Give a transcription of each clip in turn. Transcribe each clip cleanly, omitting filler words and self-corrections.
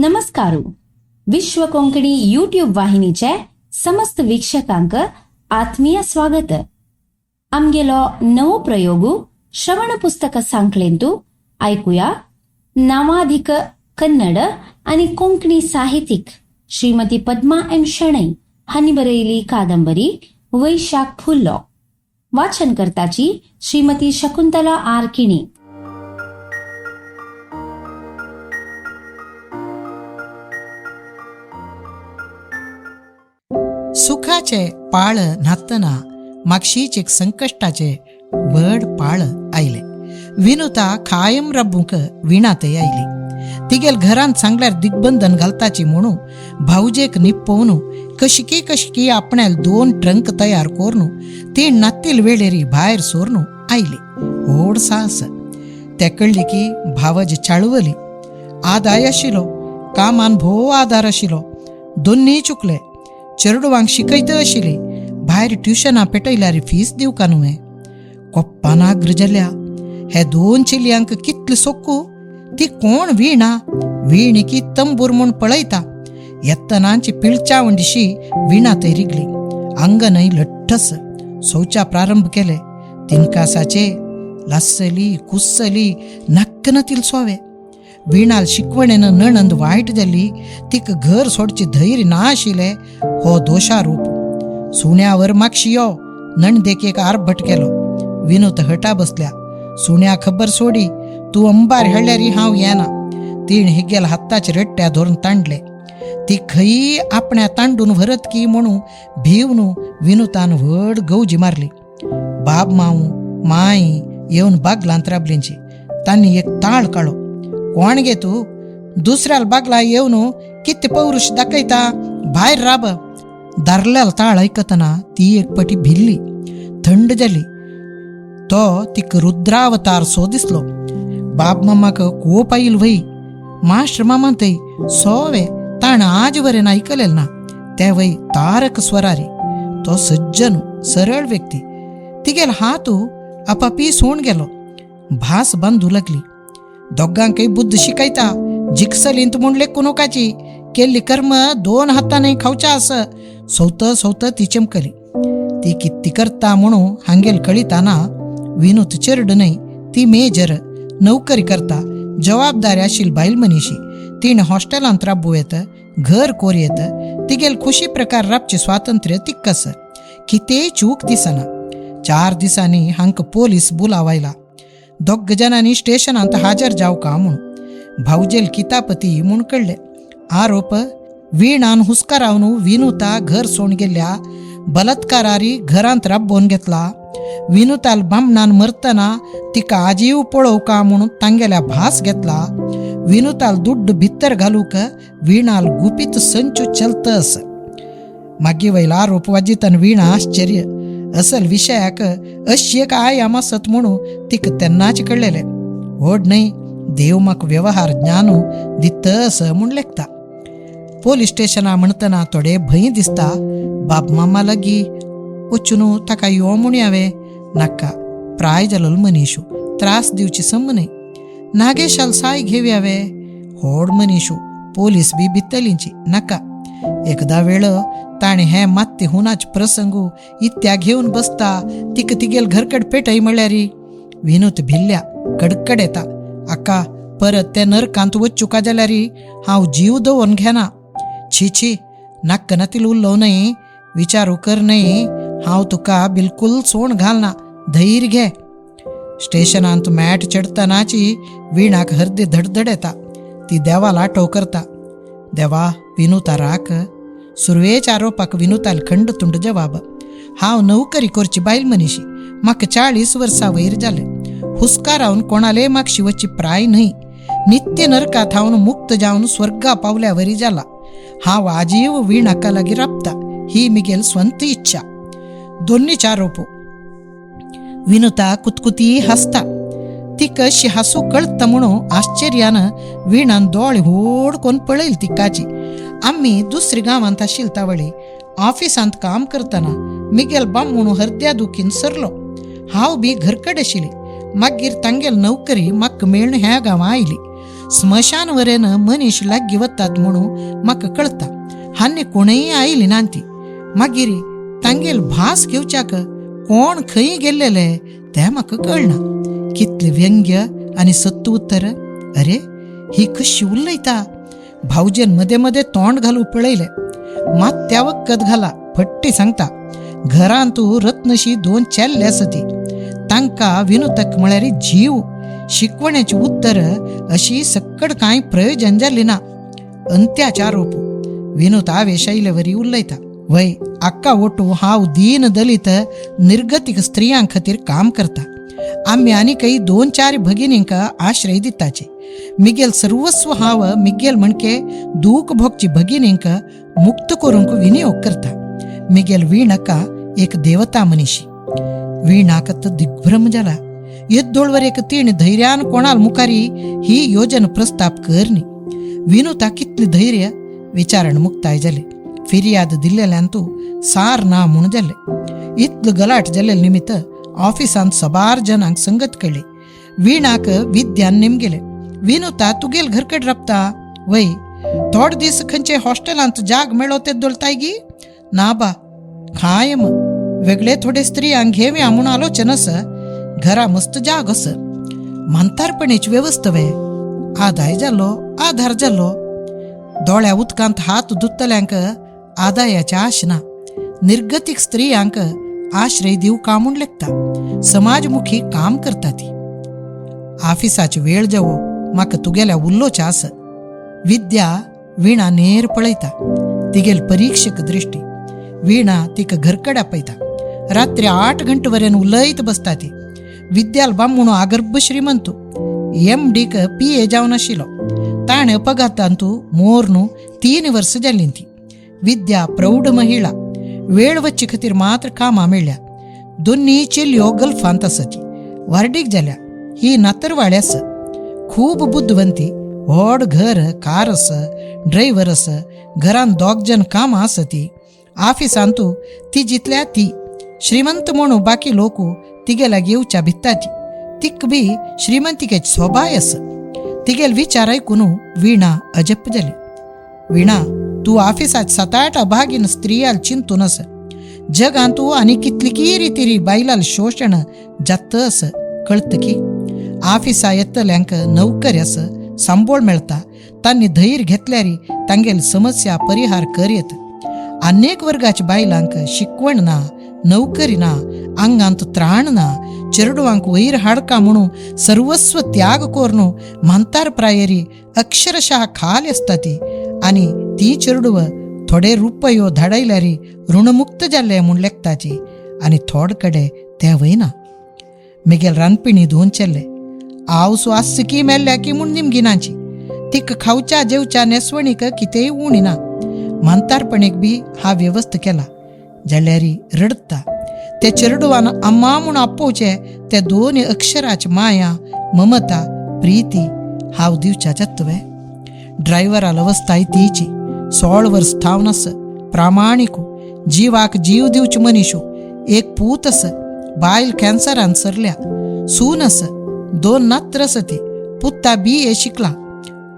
नमस्कार. विश्व कोंकणी यूट्यूब वाहिनीचे समस्त वीक्षकांक आत्मीय स्वागत. आमगेलो नवो प्रयोगु श्रवण पुस्तक सांखळेंतु आयकुया नावाधिक कन्नड आनी कोंकणी साहित्यिक श्रीमती पद्मा एम शणै हांणी बरयली कादंबरी वैशाख फुल्लो. वाचन करताची श्रीमती शकुंतला आर किणी. सुखाचे पाळ न्हातना मागशीच एक संकश्टाचे व्हड पाळ आयले. विनुता कायम राबूंक विणा थंय आयली. तिगेल घरांत सांगल्यार दिग्बंधन घालताची म्हणू भावजेक निप्पोवन कशिकी कशिकी आपण्याल दोन ट्रंक तयार करून ती नातील वेळेरी भायर सोरून आयली. व्हड साहस. ते कळ्ळी की भावज चाळवली. आदाय आशिल्लो, कामान भोव आदार आशिल्लो. दोन्ही चुकले. चेरडुवांक शिकयत आशिल्ली, भायर ट्युशनां पेटयल्यार फीस दिवका न्हय. कोप्पान आग्र जाल्या. हे दोन चेलयांक कितले सोक्कू. ती कोण वीणा वीणिकी तंबूर म्हूण पळयता. येतनाची पिळचावंडीशी वीणा थंय रिगली. आंगनय लठ्ठस. शौचा प्रारंभ केले. तिनकासाचे लासली कुसली नक्कन तिलसोवे. वीणाल शिकवणेन नणंद वायट जाल्ली. तिका घर सोडची धैर्य ना आशिल्लें. हो दोशारूप. सुण्यावर मागशी यो. नणदेक एक आरभट केलो. विनोद हटा बसल्या. सुण्या खबर सोडी, तूं अंबार हाडल्यारी हांव येना. तीण हिगेल हाताचे रट्ट्या धरून तांडले. ती खंयी आपण्या तांडून व्हरत की म्हणून भिवन विनुतान व्हड गवजी मारली. बाब माऊ माय येवन बागलांत राबलींची. तांणी एक ताळ काडलो. कोण गे तूं? दुसऱ्याल बागला येवन कितें पौरुष दाखयता? भायर राब. दारल्याल ताळ आयकतना ती एक पटी भिल्ली, थंड जाली. तो तिका रुद्रावतार सो दिसलो. बाब मामाक कोप आयल वय. मास्टर मामा थंय सोवे ताण आज वरेन आयकलेल ना ते वय तारक स्वरारी. तो सज्जन सरळ व्यक्ती. तिगेल हातू आपापी सोण गेलो. भास बांदू लागली. दोगांकय बुद्ध शिकयता. जिकसलींत म्हूण लेखू नोकाची. केल्ली कर्म दोन हातांनी खावच्या आस. सवत सवत ती चमकली. ती कित्ती करता म्हणून हांगेल कळिताना विनूत चेरड न्हय. ती मेजर नोकरी करता, जबाबदारी आशिल्ली बायल मनीशी. तिणें हॉस्टेलांत राबू येत, घर कोर येत. तिगेल खुशी प्रकार राबचें स्वातंत्र्य तिक्कस. कितेंय चूक दिसना. 4 दिसांनी हांकां पोलीस बुलाव आयला. दोग जाणांनी स्टेशनांत हाजर जावका म्हूण. भावजेल कितापती म्हूण कळ्ळें. आरोप वीणान हुस्कारावन विनुता घर सोडून गेल्या, बलात्कारारी घरांत राबोवन घेतला. विनुताल बामणान मरतना तिका आजीव पळोवका म्हणून तांगेल्या भास घेतला. विनुताल दुड्ड भितर घालूक वीणाल गुपीत संचू चलतस. मागीर वयला आरोप वाजितान वीणा आश्चर्य. असल विशयाक अशी एक आयाम आसत म्हणून तिका तेन्नाच कळ्ळेलें. व्हड न्हय, देव म्हाका व्यवहार ज्ञानू दितस म्हूण लेखता. पोलीस स्टेशना म्हणतना थोडे भंय दिसता. बाब मामा लागीं वचून ताका यो म्हूण हांवें नाका. प्राय जालो मनीशू, त्रास दिवची सम न्हय. नागेशाल साय घेवया वे. होड मनीशू, पोलीस बी भितलींची. नाका. एकदा वेळ ताणें हें मात्ते हुनाच प्रसंगू इत्या घेवन बसता. तिका तिगेल घरकड पेटय म्हळ्यारी विनोद भिल्ल्या कडकड येता. आका परत ते नरकांत वच्चुका जाल्यारी हांव जीव दवरून घेना. छी छी, नाक्क नातील उल्लो न्हय, विचारू कर न्हय. हांव तुका बिलकुल सोण घालना, धैर्य घे. स्टेशनांत मॅट चडटनाची विणाक हर्दी धडधड येता. ती देवाला आठव करता. देवा विनुता राख. सुरवेच्या आरोपाक विनुताल खंडतुंड जवाब. हांव नोकरी करची बायल मनीशी. म्हाका 40 वर्सां वयर जाले. हुस्कारावन कोणाले मागशी वच्ची प्राय न्हय. नित्य नरकात हांव मुक्त जावन स्वर्गा पावल्या वरी जाला. हांव आजीव वीणाका लागीं राबता, ही मिगेल स्वंत इच्छा. दोन्हीच आरोप. विनुता कुतकुती हासता. ती कशी हासू कळता म्हणून आश्चर्यान वीणान दोळे व्हड कोण पळयल तिकाची. आमी दुसरी गांवांत आशिल्ली तावळी ऑफिसांत काम करतना मिगेल बामूण हरद्या दुखीन सरलो. हांव बी घरकड आशिल्ली. मागीर तांगेल नोकरी म्हाका मेळून ह्या गांवां आयली. स्मशान वरेन मनीस लागीं वतात म्हणून म्हाका कळता. हान्नी कोणय आयली ना ती. मागीर तांगेल भास घेवच्याक कोण खंय गेल्लेले तें म्हाका कळना. कितलें व्यंग्य आनी सत्य उत्तर. अरे ही कशी उलयता. भावजेन मदें मदें तोंड घालून पळयलें. मात वक्कत घाला फट्टी सांगता. घरांत रत्नशी 2 चेल्ले आसा ती. तांकां विनुतक म्हळ्यार जीव. शिकवण्याची उत्तर अशी सक्कड कांय प्रयोजन जाली ना. अंत्याचे आरोप. विनोद आवेश आयिल्ले वरी उलयता. वय आक्का ओटू हांव दीन दलित निर्गतीक स्त्रियां खातीर काम करता. आमी आनीकय 2-4 भगिनींक आश्रय दिताचे. मिगेल सर्वस्व हांव मिगेल म्हणके दूख भोगची भगिनींक मुक्त करूंक विनियोग करता. मिगेल वीणका एक देवता मनीशी. वीणाक तर दिग्भ्रम जाला. येद्दोळवर एक तीण धैर्यान कोणाल मुखारी ही योजन प्रस्ताप करनी. विनुता कितली धैर्य. विचारण मुक्ताय जाले. फिर्याद दिल्लेल्यान तूं सार ना म्हूण जाले. इतलो गलाट जाल्ले निमित्त ऑफिसांत सबार जनांक संगत कळ्ळी. वीणाक विद्यान नेमगेले. विनुता तुगेल घरकड राबता वय. थोडे दीस खंयचे हॉस्टेलांत जाग मेळो ते दोलताय गी ना बा. कायम वेगळे थोडे स्त्रियांक घेवया म्हूण आलोचन आस. घरा मस्त जाग आस. म्हांतारपणेची वेवस्था वे. आदाय जालो आधार जालो. दोळ्या उदकांत हात धुतल्यांक आदायाची आश ना. निर्गतीक स्त्रियांक आश्रय दिवका म्हूण लेखता. समाजमुखी काम करता ती. ऑफिसाची वेळ जावो म्हाका तुगेल्या उल्लोच आस. विद्या वीणा नेर पळयता. तिगेल परीक्षक दृष्टी. वीणा तिका घरकड आपयता. रात्री 8 घंटे वरेन उलयत बसता ती. विद्याल बामणो आगर्भ श्रीमंतू. एम डीक पी ए जावन आशिल्लो. ताणें अपघातांतू मोर्नू 3 वर्सां जालीं ती. विद्या प्रौढ महिळा. वेळ वच्चे खातीर मात्र कामां मेळ्ळ्या. दोन्ही चेलयो गल्फांत आसाची. वार्डीक जाल्या. ही नातरवाळी आसा. खूब बुद्धवंती. व्हड घर, कार आसा, ड्रायव्हर आसा. घरान दोग जण कामां आसा ती. ऑफिसांतू ती जितल्या ती श्रीमंत म्हणू बाकी लोक तिगे लागीं येवच्या भित्ताची. तिक बी श्रीमंतिकेची सोबाय आसा. तिगेल विचार आयकून वीणा अजप जाली. वीणा तूं ऑफिसात 7-8 अभागीन स्त्रियाल चिंतून आसा. जगांत तूं आनी कितली रितीरी बायलाल शोशण जाता आसा कळत की. ऑफिसा येतल्यांक नोकरी आसा, सांबोळ मेळटा. तांणी धैर्य घेतल्यार तांगेली समस्या परिहार कर येत. अनेक वर्गाच्या बायलांक शिकवण ना, नोकरी ना, आंगांत त्राण ना. चेरडुवांक वयर हाडका म्हणून सर्वस्व त्याग करून म्हांतार प्रायरी अक्षरशः खाल आसता ती. आनी ती चेरडुव थोडे रुपयो धाडयल्यार ऋणमुक्त जाल्ले म्हूण लेखताची. आनी थोड कडे ते वयना. मिगेल रांदपिणी धुवन चेल्ले. आवसो आसची की मेल्ल्या की म्हूण निमगिनाची. तिका खावच्या जेवच्या नेसवणीक कितेंय उणी ना. म्हांतारपणीक बी हा व्यवस्था केला जाल्यार रडता. ते चेरडुवान अम्मा म्हूण आपोवचे ते 2 अक्षराची माया ममता प्रीती हांव दिवच्या जातवे. ड्रायव्हराल अवस्थाय तीची. 16 वर्स थावन आस. प्रामाणीक जिवाक जीव दिवचे मनीशू. एक पूत आस. बायल कॅन्सरान सरल्या. सून आस. 2 नात्र आसा ती. पुत्ता बी ए शिकला.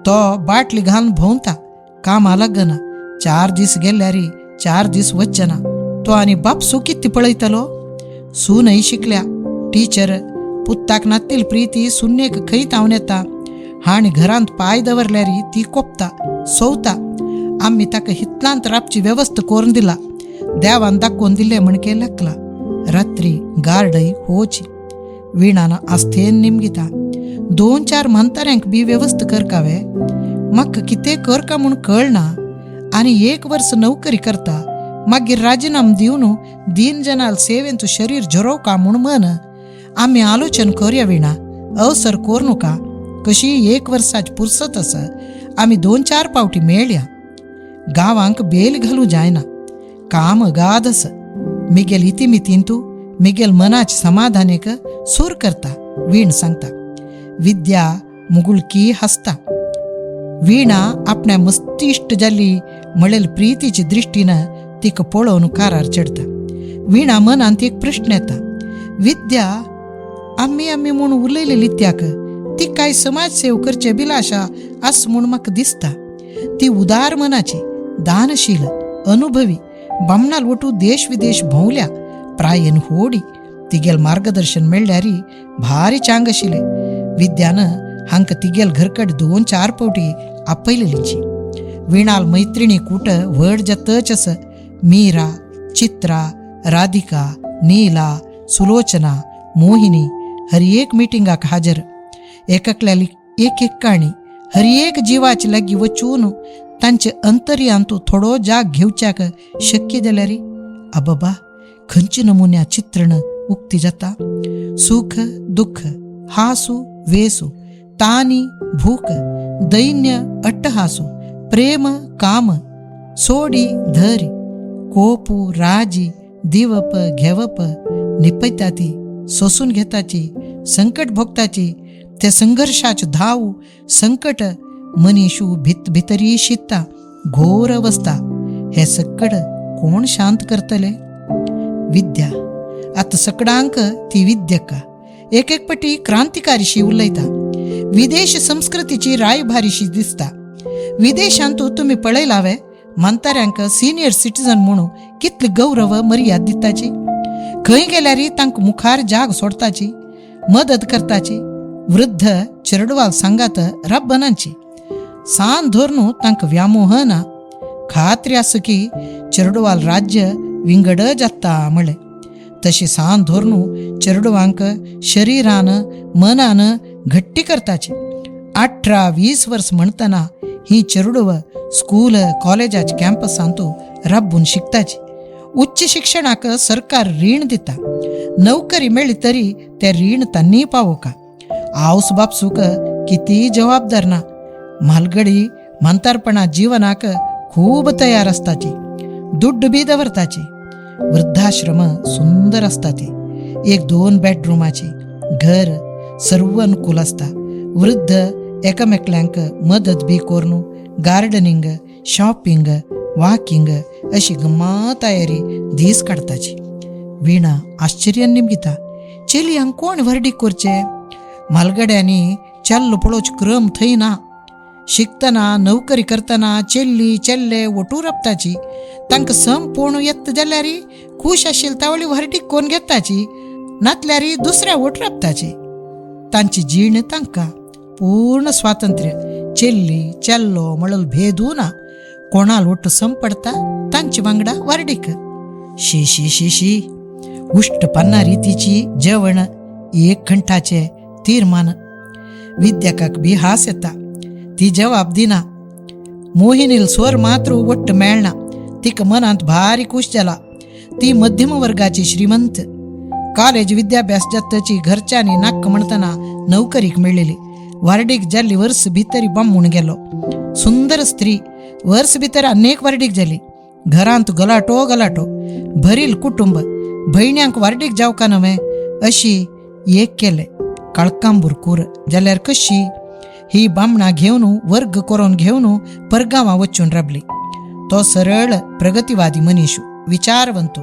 तो बाटली घालून भोंवता. कामा लागना. 4 दीस गेल्यार 4 दीस वचना. तो आनी बापसू कित्ती पळयतलो. सूनय शिकल्या टीचर. पुत्ताक नातील प्रीती सुन्नेक खंय तावन येता. हाणी घरांत पाय दवरल्यार ती कोपता सोवता. आमी ताका हितलांत राबची वेवस्था करून दिला. देवान दाखोवन दिले म्हणके लेखला. रात्री गार्डय होची. वीणान आस्थेन निमगिता. 2-4 म्हांताऱ्यांक बी वेवस्था करकावे. म्हाका कितें करका म्हूण कळना. आनी 1 वर्स नोकरी करता. मागीर राजीनाम दिवन दीन जनाल सेवेंत शरीर झरोवका म्हूण मन. आमी आलोचन करया वीणा. अवसर कोर नका. कशी 1 वर्साची पुरसत आसा. आमी 2-4 पावटी मेळया. गांवांक बेल घालूं जायना. काम अगाध आसा. मिगेल इतिमितींतू मिगेल मनाची समाधानेक सूर करता. वीण सांगता. विद्या मुगुळकी हसता. वीणा आपण्या मस्तिश्ट जाल्ली म्हणलेल प्रितीची दृष्टीन तिका पळोवन कारार चडता. वीणा मनांत एक प्रश्न येता. विद्या आमी आमी म्हूण उलयलेली त्याक ती काय समाजसेव करचे बिलाशा आस म्हूण म्हाका दिसता. ती उदार मनाची, दानशील, अनुभवी, बामणाल वटू देश विदेश भोंवल्या, प्रायेन होडी. तिगेल मार्गदर्शन मेळ्ळ्यारी भारी चांग आशिल्लें. विद्यान हांकां तिगेल घरकड 2-4 पावटी आपयलेलीची. विणाल मैत्रिणी कूट व्हड जातच आस. मीरा, चित्रा, राधिका, नीला, सुलोचना, मोहिनी हर एक मिटिंगाक हाजर. एककल्याली एक एक काणी, हर एक जिवाचे लागीं वचून तांचे अंतर्यांतू थोडो जाग घेवच्याक शक्य जाल्यार आबाबा खंयचे नमुन्या चित्रण उक्ती जाता. सुख दुःख, हासू वेसू, तानी भूक, दैन्य अट्टहासू, प्रेम काम, सोडी धरी, कोपू राजी, दिवप घेवप, निपयताती सोसून घेताची, संकट भोगताची, ते संघर्षाच धाव संकट मनीशू भित भितरी शिता घोर अवस्था, हे सकड कोण शांत करतले? विद्या. आतां सकडांक ती विद्यका एक एक पटी क्रांतिकारीशी उलयता, विदेश संस्कृतीची रायभारीशी दिसता. विदेशांतू तुमी पळयलावे म्हाताऱ्यांक सिनियर सिटीजन म्हणून कितली गौरव मर्याद दिताची. खंय गेल्यार तांकां मुखार जाग सोडताची, मदत करताची. वृद्ध चेरडवाल सांगात रब्बनांची सान धरून तांकां व्यामोह ना. खात्री आसा की चेरडवाल राज्य विंगड जाता म्हळें. तशी सान धरून चेरडवांक शरीरान मनान घट्टी करताची. 18-20 वर्स म्हणतना ही चेरडुव स्कूल कॉलेजाच्या कॅम्पसांतू राबून शिकताची. उच्च शिक्षणाक सरकार रीण दिता. नोकरी मेळ्ळी तरी ते रीण तांणी पावोका. आवस बापसूक किती जबाबदार ना. म्हालगडी म्हातारपणा जीवनाक खूब तयार असताची, दुड्ड बी दवरताची. वृद्धाश्रम सुंदर असताती. 1-2 बेडरूमाची घर सर्व अनुकूल असता. वृद्ध एकामेकल्यांक मदत बी करून गार्डनिंग, शॉपिंग, वॉकिंग अशी गम्मा तयारी दीस काडताची. वीणा आश्चर्यान निमगिता, चेलयांक कोण व्हरडीक करचे? म्हालगड्यांनी चल्लो पळोवचो क्रम थंय ना. शिकतना नोकरी करतना चेल्ली चेल्ले ओटू रपताची. तांकां सम पोणू येता जाल्यार खूश आशिल्ली तावळी व्हरडीक कोण घेताची, नातल्यार दुसऱ्या ओट रपताची. तांची जीण तांकां पूर्ण स्वातंत्र्य. चेल्ली चेल्लो म्हणल भेदू ना. कोणाल ओट्ट सम पडता तांचे वांगडा वार्डीक. शी शी शी शी, उश्ट पन्ना रितीची जेवण, एक खंठाचे तीर्मान. विद्याकाक बी हास येता. ती जवाब दिना. मोहिनील स्वर मात्र वट्ट मेळना. तिका मनांत भारी खुश जाला. ती मध्यम वर्गाची श्रीमंत. कॉलेज विद्याभ्यास जातची घरच्यांनी नाक्क म्हणतना नोकरीक मेळ्ळेली. वार्डीक जाल्ली वर्स भितरी बामूण गेलो. सुंदर स्त्री वर्स भितर अनेक वार्डीक जाली. घरांत गलाटो गलाटो, भरील कुटुंब. भयण्यांक वार्डीक जावका नवे अशी एक केले. काळकांबूर कूर जाल्यार कशी ही बामणां घेवन वर्ग करून घेवन परगांवां वचून राबली. तो सरळ प्रगतिवादी मनीश, विचारवंत,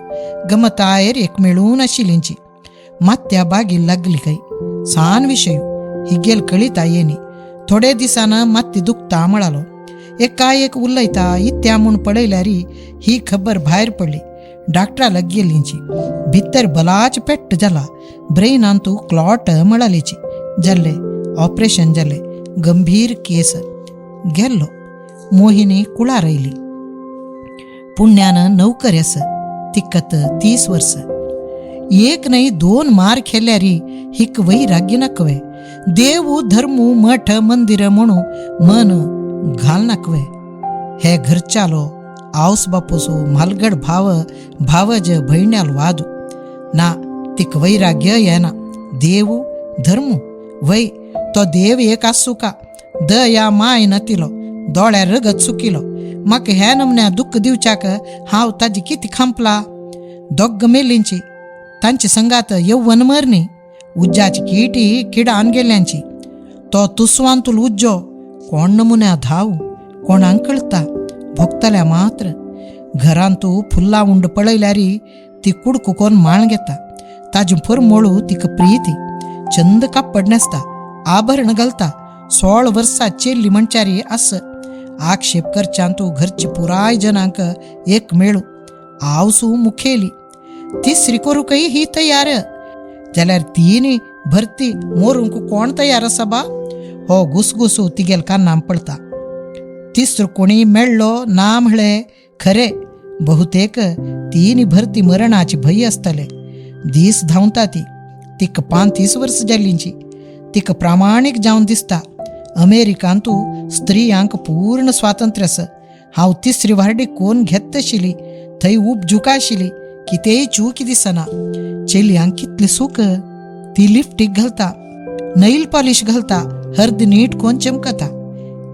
गमतायर एक मेळून आशिल्लींची. मात्या बागील लागली काय सान विशय हिगेल कळिता येनी. थोडे दिसान मात्ती दुखता म्हळालो. एकाएक उलयता इत्या म्हूण पळयल्यार ही खबर भायर पडली. डॉक्टरा गेलींची. भितर बलाच पेट्ट जाला, ब्रेनांतू क्लॉट म्हळालीची. जाल्ले ऑपरेशन जाले, गंभीर केस. गेल्लो. मोहिनी कुळार आयली. पुण्यान नोकरी आस, तिकत 30 वर्स. एक न्हय 2 मार खेल्यारी हिक वैराग्य नकवे. देव धर्मू मठ मंदिर म्हणू मन घाल नकवे. हे घरच्यालो आवस बापूसो म्हालगड भाव भावज भयण्याल वादू ना. तिक वैराग्य येना. देव धर्मू वै तो देव एक आसू का? दया माय नातिलो, दोळ्यार रगत सुकिलो. म्हाका ह्या नमन्या दुःख दिवच्याक हांव ताजी किती खांपला. दोग मेलींची तांची संगात यौवन मरणी. उज्जाची किटी किडान गेल्यांची. तो तुसवांतूल उज्जो कोण नमुन्या धाव कोणाक कळता, भोगतल्या मात्र. घरांतू फुल्ला उंड पळयल्यारी ती कुडकू कोन माळ घेता. ताजी फरमोळू तिका प्रिती. चंद कापड नेसता. आभरण घालता, 16 वर्सां चेल्ली म्हणच्यारी आस. आक्षेप करच्यांतू घरचे पुराय जनांक एक मेळू, आवसू मुखेली. तिसरी करूंकय ही तयार जाल्यार तिनी भरती मोरूंक कोण तयार आसा बा? हो घुसघुसू तिगेल कान्नां पळता. तिसरो कोणी मेळ्ळो ना म्हळे खरे, बहुतेक तिनी भरती मरणाची भंय आसतले. दीस धांवता ती, तिका 35 वर्स जाल्लींची. तिका प्रामाणीक जावन दिसता. अमेरिकांतू स्त्रियांक पूर्ण स्वातंत्र्य आसा. हांव तिसरी वारडी कोण घेतशिली, थंय उपजुका आशिल्ली, कितेंय चूक दिसना. चेलयांक कितलें सूख, ती लिपटीक घालता, नैल पॉलिश घालता, हर्द नीट कोण चमकता.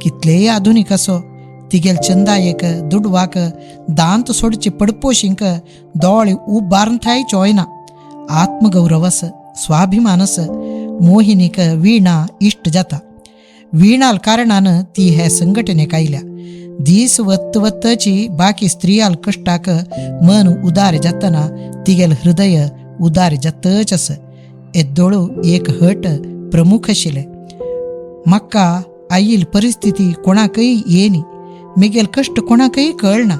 कितलेय आधुनीक असो तिगेल चंदायेक दुडवाक दांत सोडचे पडपोशींक दोळे उबारून थाय चोयना. आत्मगौरव आस, स्वाभिमान आस. मोहिनीक वीणा इश्ट जाता. वीणाल कारणान ती हे संघटनेक आयल्या. दीस वत्त वत्तची बाकी स्त्रियाल कश्टाक मन उदार जातना तिगेल हृदय उदार जातच आस. येद्दोळू एक हट प्रमुख आशिल्लें. म्हाका आयिल परिस्थिती कोणाकय येनी, मिगेल कश्ट कोणाकय कळना.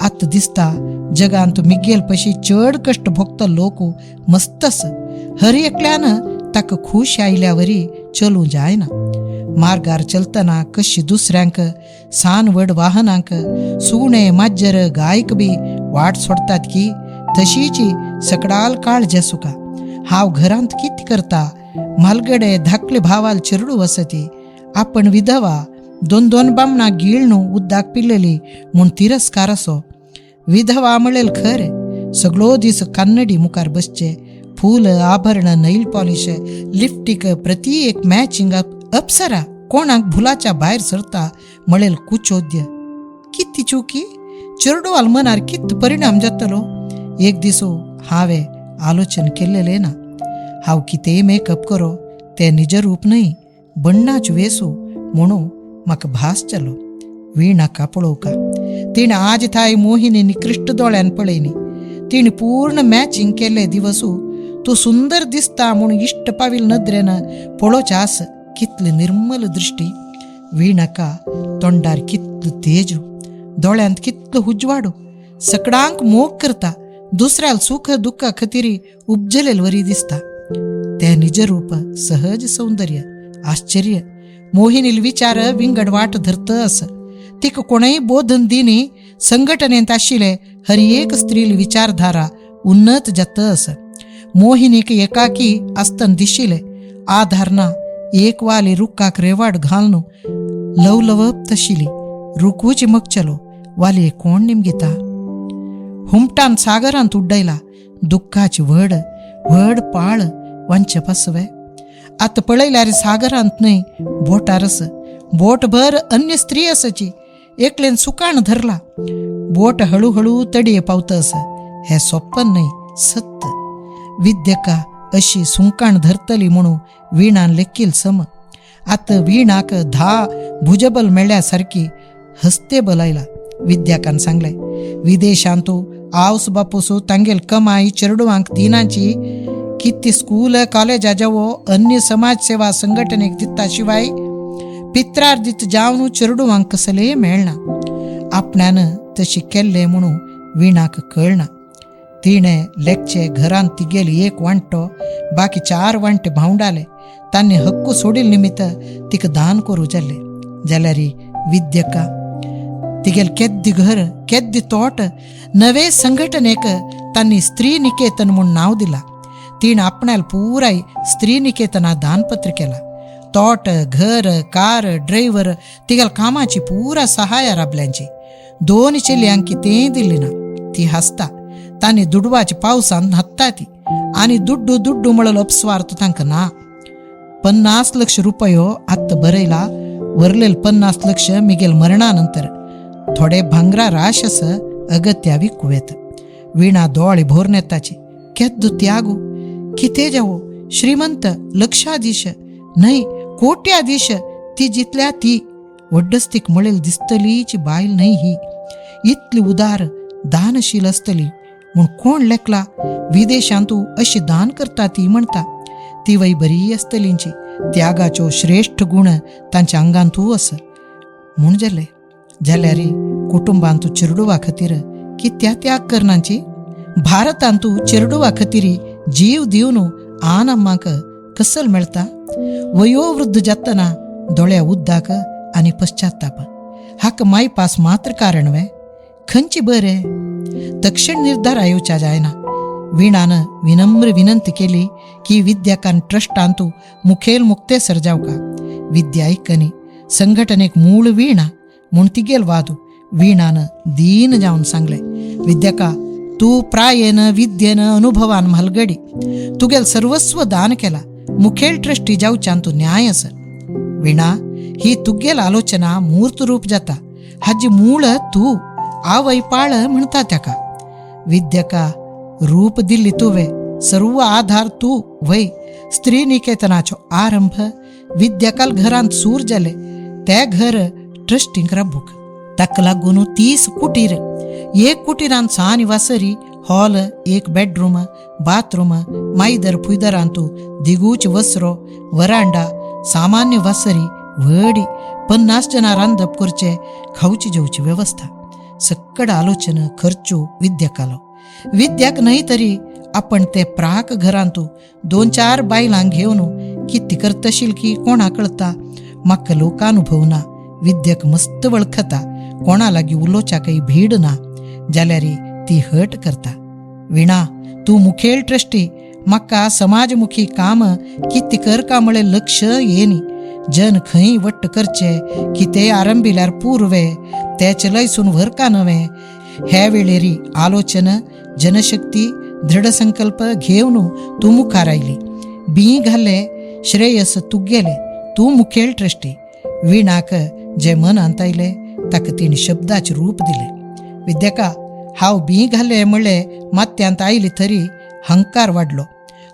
आतां दिसता जगांत मिगेल पशी चड कश्ट भोगता लोक मस्त आसा. हर एकल्यान ताका खूश आयल्या वरी चलूं जायना. मार्गार चलतना कशी दुसऱ्यांक सान व्हड वाहनांक सुणे माजर गायक बी वाट सोडतात की तशीची सकडाल काळजे सुका. हांव घरांत कितें करता? म्हालगडे धाकले भावाल चेरडू वसती, आपण विधवा, दोन दोन बामणां गिळणू उद्दाक पिल्लेली म्हूण तिरस्कार असो. विधवा म्हणलेल खरें, सगळो दीस कान्नडी मुखार बसचे, फूल आभरण नैल पॉलिश लिपटीक प्रती एक मॅचिंग अप्सरा कोणाक भुलाच्या भायर सरता म्हणेल कुचोद्य. किती चुकी चेरडुवाल मनार कित परिणाम जातलो. एक दिसो हांवें आलोचन केल्लेलें ना. हांव कितेंय मेकअप करो तें निजरूप न्हय, बण्णाच वेसू म्हणून म्हाका भास जालो. वीणाका पळोवका, तिणें आज थाय मोहिनी निकृश्ट दोळ्यान पळयनी. तिणें पूर्ण मॅचिंग केल्ले दिवसू तूं सुंदर दिसता म्हूण इश्ट पाविल नदरेन पळोवचें आस. कितली निर्मल दृश्टी वीणाका, तोंडार कितलो तेज, दोळ्यांत कितलो उजवाडो. सकडांक मोग करता, दुसऱ्याल सुख दुःखा खातीर उपजलेल वरी दिसता. ते निजरूप सहज सौंदर्य आश्चर्य. मोहिनील विचार विंगड वाट धरत अस. तिका कोणय बोधन दिनी संघटनेंत आशिल्ले हर एक स्त्रील विचारधारा उन्नत जात अस. मोहिनीक एकाकी आसतना दिशिल्ले आधार ना. एक वाली रुखाक रेवाड घालून लवलवप तशिली रुखूच मगचलो वाली कोण निमगिता. हुमटान सागरांत उड्डयला दुःखाची व्हड व्हड पाळ वांचे पासवे. आतां पळयल्यार सागरांत न्हय बोटार आस. बोटभर अन्य स्त्री आसाची. एकलेन सुकाण धरला, बोट हळूहळू तडये पावता आसा. हें सोपन न्हय, सत्य. विद्यका अशी सुंकाण धरतली म्हणून वीणान लेखील सम. आतां वीणाक 10 भुजबल मेळ्ळ्या सारकी हस्ते बलायला. विद्याकान सांगलें, विदेशांतू आवस बापूस तांगेल कमाई चेरडुवांक दिनाची. किती स्कूल कॉलेजा जावो अन्य समाज सेवा संघटनेक दिता शिवाय पित्रार्जित जावन चेरडुवांक कसलेय मेळना. आपण्यान तशी केल्लें म्हणून वीणाक कळना. तिणें लेखचे घरांत तिगेली एक वांटो, बाकी 4 वांटे भावंडाले तांणी हक्क सोडील निमित्त तिका दान करूं जाल्लें. जाल्यार विद्यका तिगेल केद्दी घर केद्दी तोट नवे संघटनेक तांणी स्त्री निकेतन म्हूण नांव दिला. तिणें आपणाल पुराय स्त्री निकेतना दानपत्र केला. तोट घर कार ड्रायव्हर तिगेल कामाची पुरा सहाय राबल्यांची. 2 चेलयांक कितेंय दिली ना. ती हासता, तांणी दुडवाच्या पावसांत न्हाता ती आनी दुड्डू दुड्डू म्हणलो अपस्वार्थ तांकां ना. 50 लक्ष रुपयो आत्तां बरयला. वरलेल 50 लक्ष मिगेल मरणानंतर थोडे भांगरा राश आस अगत्या विकूं. वीणा दोळे भोर येताची. केद्दो त्यागू कितें जावो, श्रीमंत लक्षाधीश न्हय कोट्याधीश. ती जितल्या ती वड्डस्तीक म्हणेल दिसतलीची बायल न्हय ही. इतली उदार दानशील आसतली म्हूण कोण लेखला. विदेशांतू अशी दान करता ती म्हणता. ती वय बरी आसतलींची. त्यागाचो श्रेष्ठ गुण तांच्या आंगांतू आसा म्हूण जालें. जाल्यार कुटुंबांतू चेरडुवा खातीर कित्या त्याग करनाची? भारतांतू चेरडुवा खातीर जीव दिवन आन अम्माक कसल मेळटा? वयोवृद्ध जातना दोळ्या उद्दाक आनी पश्चाताप हाका मायपास मात्र कारण वे? खंयची बरें? तक्षण निर्धार आयोच्या जायना. वीणान विनम्र विनंती केली की विद्याकान ट्रस्टांतू मुखेल मुक्तेसर जावका. विद्या ऐकनी संघटनेक मूळ वीणा म्हूण तिगेल वादू. वीणान दीन जावन सांगले, विद्याका तू प्रायेन विद्येन अनुभवान म्हालगडी, तुगेल सर्वस्व दान केला, मुखेल ट्रस्टी जावच्यान तूं न्याय आसा. वीणा ही तुगेल आलोचना मूर्त रूप जाता, हाजी मूळ तूं आवय पाळ म्हणटा ताका. विद्यका रूप दिल्ली तुवें, सर्व आधार तूं वय. स्त्री निकेतनाचो आरंभ विद्याकाल घरांत सूर जाले ते घर ट्रस्टींक राबूक. ताका लागून 30 कुटीर, एक कुटीरांत सान वासरी, हॉल, एक बेडरूम, बाथरूम, मायदर फुयदरांतू दिगूच वसरो, वरांडा, सामान्य वासरी व्हडी, 50 जणां रांदप करचे, खावची जेवची वेवस्था. सक्कड आलोचन खर्चू विद्याकालो. विद्याक न्हय तरी आपण ते प्राक घरांतू 2-4 बायलांक घेवन कितें करतशील की कोणा कळता? म्हाका लोकानुभव ना, विद्यक मस्त वळखता, कोणा लागीं उलोवच्याकय भीड ना, जाल्यार ती हट करता. वीणा तूं मुखेल ट्रस्टी, म्हाका समाजमुखी काम कितें करका म्हळें लक्ष येनी. जन खंय वट्ट करचे कितेंय आरंभिल्यार पूर्वे तेचे लयसून व्हरका नवे. ह्या वेळेरी आलोचन जनशक्ती दृढसंकल्प घेवन तूं मुखार आयली, बी घाले श्रेयस तुगेले, तूं मुखेल ट्रस्टी. वीणाक जे मनांत आयले ताका तिणें शब्दाचें रूप दिलें. विद्याका हांव बी घाले म्हणलें मात्यांत आयली तरी हंकार वाडलो.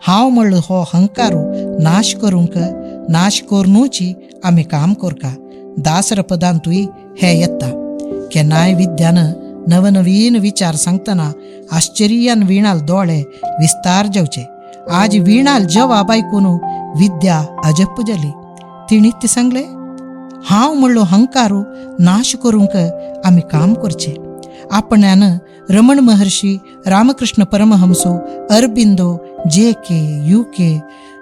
हांव म्हणलो हो हंकारू नाश करूंक, नाश करुनूची आमी काम करका. दासरपदांतूय हें येता. केन्नाय विद्यान नवनवीन विचार सांगतना आश्चर्यान वीणाल दोळे विस्तार जावचे. आज वीणाल जवाब आयकून विद्या अजप्प जाली. तिणी ती सांगले, हांव म्हणलो हंकारू नाश करूंक आमी काम करचें. आपण्यान Ramana Maharshi, Ramakrishna Paramahamsa, Aurobindo, J K, U K,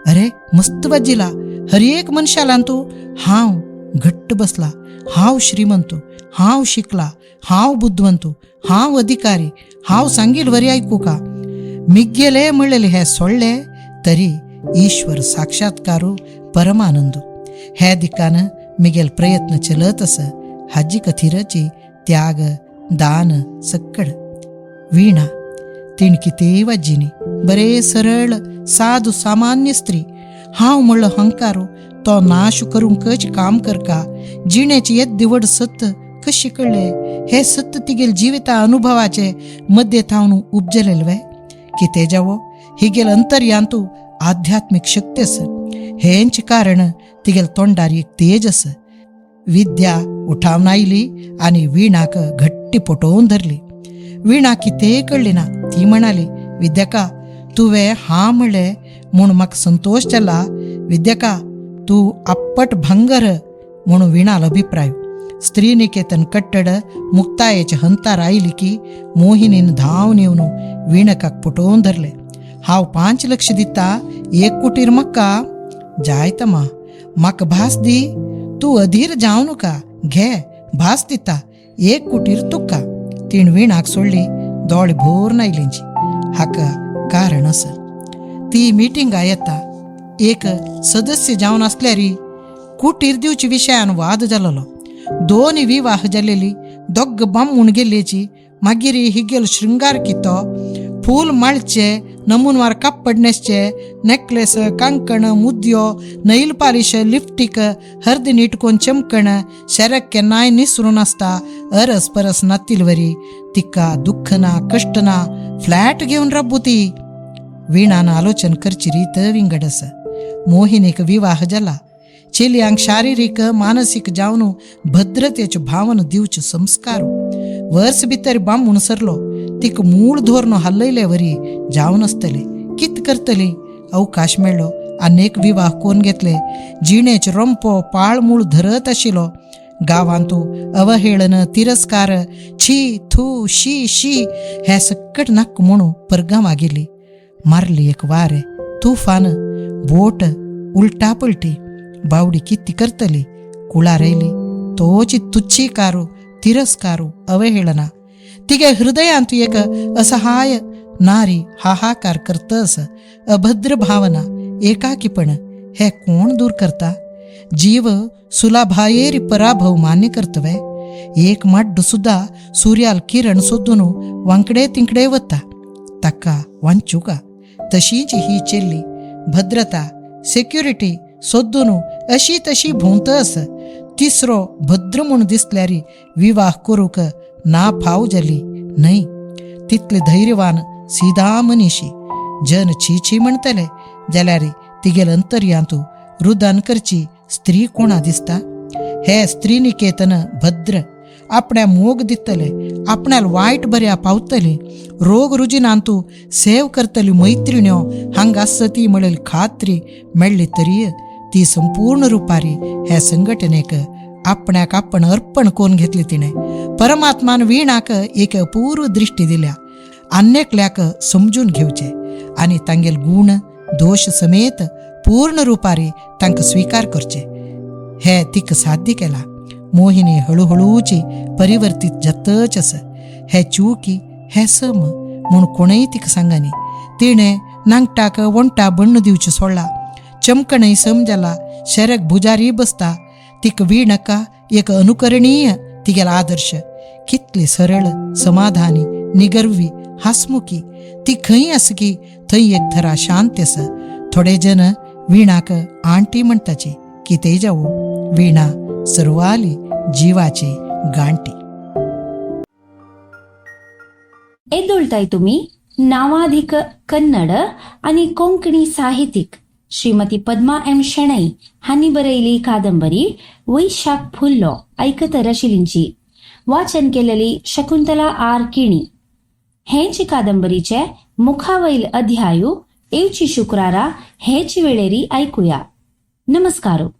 अरे मस्त वाजिला. हर एक मनशालान तूं हांव घट्ट बसला, हांव श्रीमंत, हांव शिकला, हांव बुद्धवंत, हांव अधिकारी, हांव सांगील वरी आयकू का मिग्गेले म्हणलेले हे सोडले तरी ईश्वर साक्षात्कारू परमानंदू. हे दिकान मिगेल प्रयत्न चलत आसा. हाजी कथिरची त्याग दान सक्कड. वीणा तिण कितेंय वाजिनी, बरे सरळ साधू सामान्य स्त्री. हांव म्हणलो हंकारू तो नाश करूंकच काम करका. जिणेची येद्दी व्हड सत कशी कळ्ळे? हे सत तिगेल जिविता अनुभवाचे मध्य थावन उपजलेल वे? कितें जावो, हिगेल अंतर्यांतू आध्यात्मिक शक्ती आसा. हेंच कारण तिगेल तोंडार एक तेज आसा. विद्या उठावन आयली आनी वीणाक घट्टी पटोवन धरली. वीणा कितेंय कळ्ळी ना. ती म्हणाली, विद्याका तुवें हां म्हणलें म्हूण म्हाका संतोश जाला. विद्याका तूं आपट भांगर म्हूण वीणाल अभिप्राय. स्त्री निकेतन कट्टड मुक्तायेचे हंतार आयली की मोहिनीन धांवन येवन वीणकाक पटोवन धरले. हांव 5 लक्ष दिता, एक कुटीर म्हाका जायत मा, म्हाका भास दी, तूं अधीर जावं नाका, घे भास दिता, एक कुटीर तुका. तीण वीणाक सोडली, दोळे भरून आयलींची. हाका कारण आसा. ती मिटिंगा येता एक सदस्य जावन आसल्यारी कुटीर दिवचे विशयान वाद जालेलो. 2 विवाह जालेली, दोग बामूण गेल्लेची. मागीर हिगेल शृंगार कितो, फूल माळचे, नमुनवार कापड न्हेसचे, नेकलेस, कांकण, मुद्यो, नैल पालिश, लिपटीक, हर्दी नीट कोन चमकण, शेरक केन्नाय निसरून आसता, अरस परस नातिलवरी. तिका दुःख ना, कश्ट ना, फ्लॅट घेवन राबू ती. वीणान आलोचन करची रीत विंगड आसा. मोहिनीक विवाह जाला. चेलयांक शारिरीक मानसीक जावन भद्रतेच्यो भावना दिवच्यो संस्कार. वर्स भितर बामूण सरलो. तिका मूळ धोरण हालयले वरी जावन आसतले. कित करतली? अवकाश मेळ्ळो. आनेक विवाह कोण घेतले. जिणेच रोंपो पाळमूळ धरत आशिल्लो. गांवांतू अवहेळन, तिरस्कार, छी थू शी शी हे सकट नाक म्हणू परगांवा गेली. मारली एक वारे तुफान, बोट उलटा पलटी. बावडी किती करतली? कुळार आयली तोची तुच्छीकारू, तिरस्कारू, अवहेळना. तिगे हृदयांत एक असहाय नारी हाहाकार करतस. अभद्र भावना, एकाकीपण हे कोण दूर करता? जीव सुलाभायेरी पराभव मान्य करतवे? एक माड्डू सुद्धा सूर्याल किरण सोदून वांकडे तिंकडे वता, ताका वांचूका? तशीच ही चेल्ली भद्रता, सेक्युरिटी सोदून अशी तशी भोंवतस. तिसरो भद्र म्हूण दिसल्यारी विवाह करूंक ना फाव जाली न्हय. तितले धैर्यवान सीधा मनीशी. जन छी छी म्हणटले जाल्यार तिगेल अंतर्यांतू रुदन करची स्त्री कोणा दिसता? हे स्त्री निकेतन भद्र आपण्या मोग दितले, आपण्याल वायट बऱ्या पावतले, रोग रुजिनांतू सेव करतली मैत्रिण्यो हांगा आसत म्हणेल खात्री मेळ्ळी तरीय ती संपूर्ण रुपारी ह्या संघटनेक आपण्याक आपण अर्पण कोण घेतली तिणे. परमात्मान वीणाक एक अपूर्व दृष्टी दिल्या. अन्यकल्याक समजून घेवचे आनी तांगेल गुण दोश समेत पूर्ण रुपारी तांकां स्वीकार करचे हे तिका साध्य केला. मोहिनी हळूहळूची परिवर्तीत जातच आसा. हे चुकी, हे सम म्हूण कोणय तिका सांगानी. तिणें नांगटाक वणटा बण्ण दिवचें सोडला. चमकणय सम जाला. शेरक भुजारी बसता. तिका वीणका एक अनुकरणीय तिगेलो आदर्श. कितली सरळ, समाधानी, निगर्वी, हासमुखी. ती खंय आसा की थंय एक थरा शांत आसा. थोडे जन वीणाक आंटी म्हणटाची. कितेंय जावं, वीणा सर्वाली जिवाची गांटी. एदोळताय तुमी नावाधिक कन्नड आनी कोंकणी साहित्यिक श्रीमती पद्मा एम शेणै हांणी बरयली कादंबरी वैशाख फुल्लो ऐकतर आशिल्लींची. वाचन केलेली शकुंतला आर किणी. हेची कादंबरीचे मुखावैल अध्यायू येवची शुक्रारा हेच वेळेरी ऐकूया. नमस्कारो.